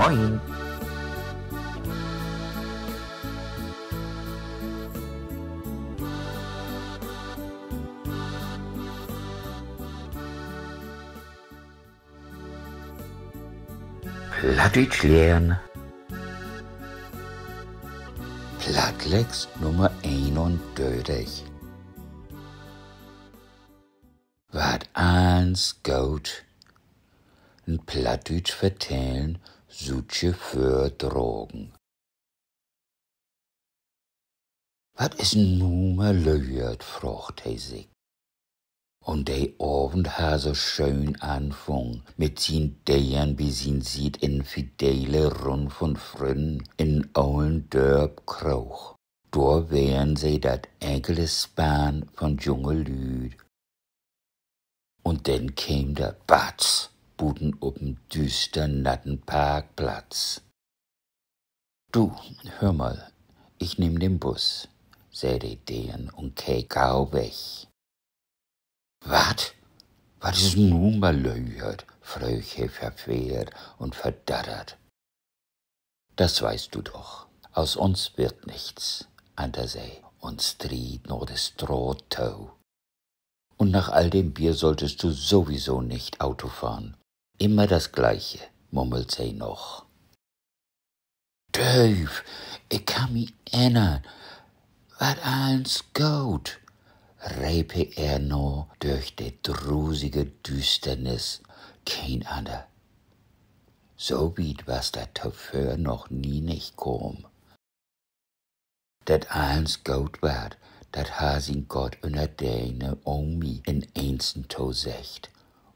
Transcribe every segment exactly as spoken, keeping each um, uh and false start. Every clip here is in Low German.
Moin. Plattdüütsch lehren. Plattlex Nummer eenundörtig. Warrt allens goot. En plattdüütsch Vertellen, sülvst vördragen. Wat is nu mal löört, fraagt he sik. Un de Avend harr so schöön anfungen, mit sien Deern bi sien Siet in fidele Runn vun Frünnen in en olen Dörpkroog. Dor weren se dat enkele Spann vun junge Lüüd. Un denn keem dat Batz buten op en düüstern natten Parkplatz. Du, höör mal, ik nehm den Bus, sä de Deern un keek gau weg. Wat? Wat is nu mal löört?, fröög he verfehrt un verdattert. Das weißt du doch. Aus uns wird nichts, antert se un street na de Straat to. Und nach all dem Bier solltest du sowieso nicht Auto fahren. Immer das Gleiche, mummelt se noch. Dööv, ik kann mi ännern. Warrt allens goot?, reep he ehr na dörch de drusige Düüsternis. Keen Anter. So wiet was dat tovör noch nie nich kamen. Dat allens goot warrt, dat harr sien Gott ünner dene Omi in eens to seggt.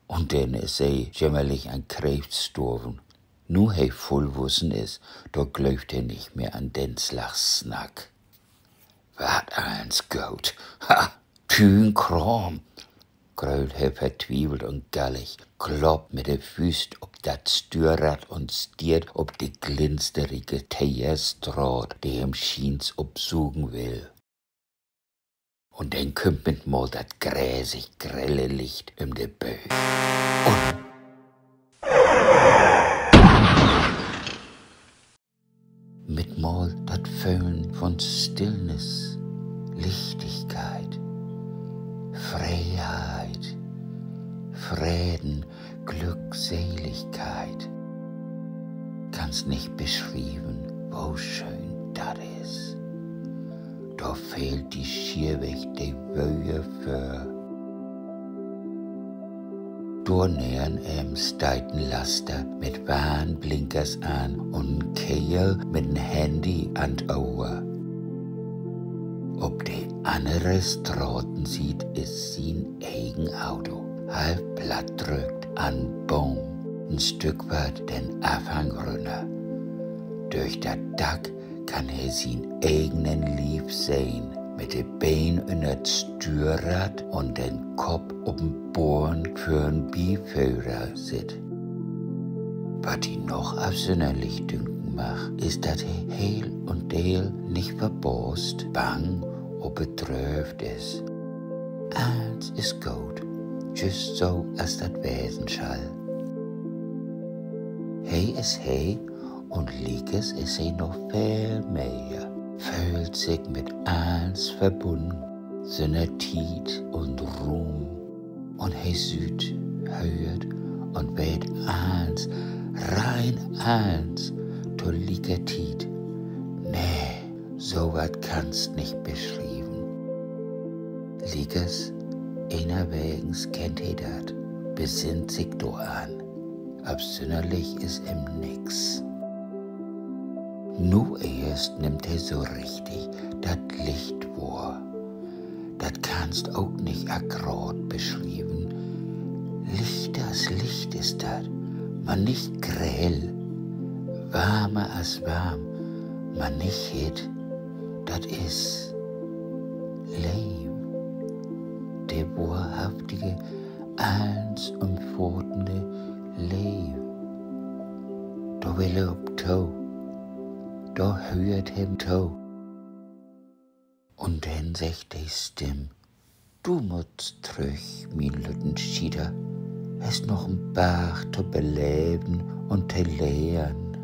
Un denn is se jämmerlich an Kreeft storven. Nu he vullwussen is, dor glöövt he nich mehr an den Slag Snack. Warrt allens goot? Ha, Tüünkraam, gröölt he vertwievelt un gallig, kloppt mit de Füüst op dat Stüerrad un stiert op de glinsterige Teerstraat, de em schients opsugen will. Un denn kümmt mit mal dat gräsig grelle Licht üm de Böög. Un mit mal dat Föhlen vun Stillnis, Lichtigkeit, Freeheit, Freden, Glückseligkeit. Kannst nich beschrieven, wo schöön dat is. Dor fehlt di schierweg de Wöör för. Dor neven em steiht en Laster mit Warnblinkers an un en Keerl mit en Handy an't Ohr. Op de annere Stratensiet is sien egen Auto, half plattdrückt an Boom, en Stück wiet den Afhang rünner. Dörch dat Dack kann he sien egenen Lief sehn, mit de Been ünner't Stüerrad un den Kopp op en Boorn vör'n Biföhrersitz. Wat di noch afsünnerlich dünken mag, is, dat he heel un deel nich verbaast, bang oder bedröövt is. Allens is goot, jüst so, as dat wesen schall. He is he, un liekers is he noch veel mehr, föhlt sik mit allens verbunnen, sünner Tiet un Ruum. Un he süht, höört un weet allens, rein allens, to lieker Tiet. Nee, so wat kannst nich beschrieven. Liekers, enerwegens kennt he dat, besinnt sik doran. Afsünnerlich is em nix. Nu eerst nimmt he so richtig dat Licht wohr. Dat kannst ok nich akkraat beschrieven. Lichter as Licht is dat, man nich grell. Warmer as warm, man nich hitt. Dat is Leev. De wohrhaftige, allens ümfatende Leev. Dor will he op to. Dor höört he to. Un denn seggt de Stimm: Du muttst trüch, mien lütten Schieter, hest noch en Barg to beleven un to lehren.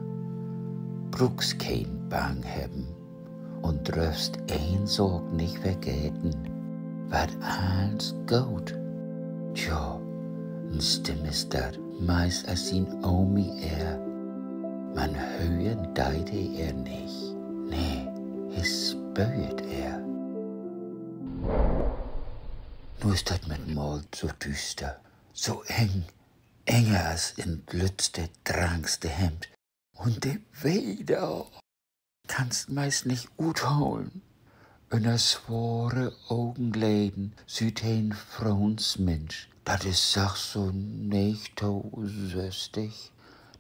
Bruukst keen Bang hebben un dröffst een Saak nich vergeten: Warrt allens goot. Tja, en Stimm is dat, meist as sien Omi ehr. Man hören deit he ehr nich. Nee, he spöört ehr. Nu is dat mit mal so düüster, so eng, enger as in't lüttste, drankste Hemd. Un de Weh dor, kannst meist nich utholen. Ünner sware Ogenleden süht he en Froonsminsch, dat is sach so negentig, sösstig.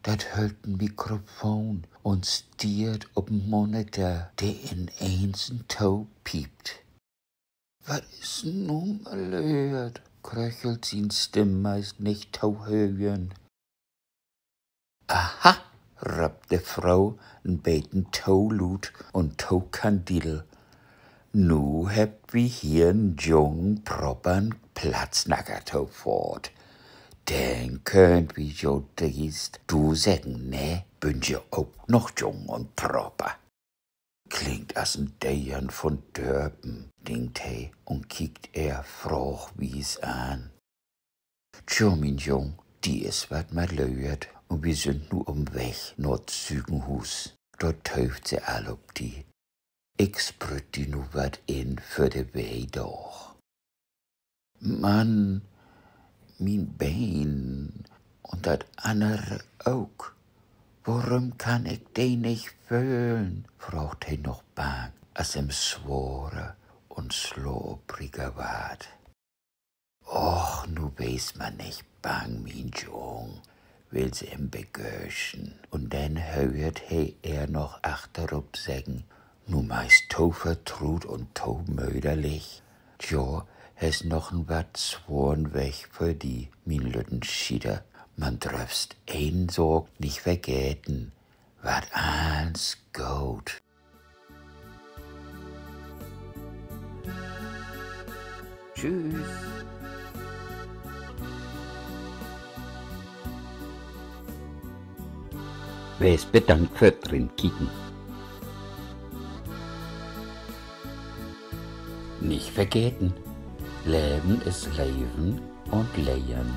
Dat höllt en Mikrofon un stiert op en Monitor, de in eens to piept. Wat is nu malöört?, kröchelt sien Stimm, meist nich to hören. Aha, röppt de Fro, en beten to luut un to kandidel. Nu hebbt wi hier en jungen, proppern Plattsnacker to faat. Denn köönt wi jo driest du seggen, ne? Bünt je ok noch jung un propper. Klingt as en Deern vun Dörpen, denkt he un kiekt ehr fraagwies an. Tjo, mien Jung, di is wat malöört un wi sünd nu op'n Weg na't Sükenhuus. Dor töövt se all op di. Ik sprütt di nu wat in för de Wehdaag. Man, mien Been un dat annere ok. Worüm kann ik de nich föhlen?, fraagt he noch bang, as em sworer un slapriger warrt. Och, nu wees man nich bang, mien Jung, will se em begöschen. Un denn höört he ehr noch achterop seggen, nu meist to vertruut un to möderlich: Tjo, hest noch en wat sworen Weg vör di, mien lütten Schieter. Man dröffst een Saak nich vergeten: Warrt allens goot. Tschüss. Wees bedankt för't Rinkieken. Nich vergeten: Leven is leven un lehren.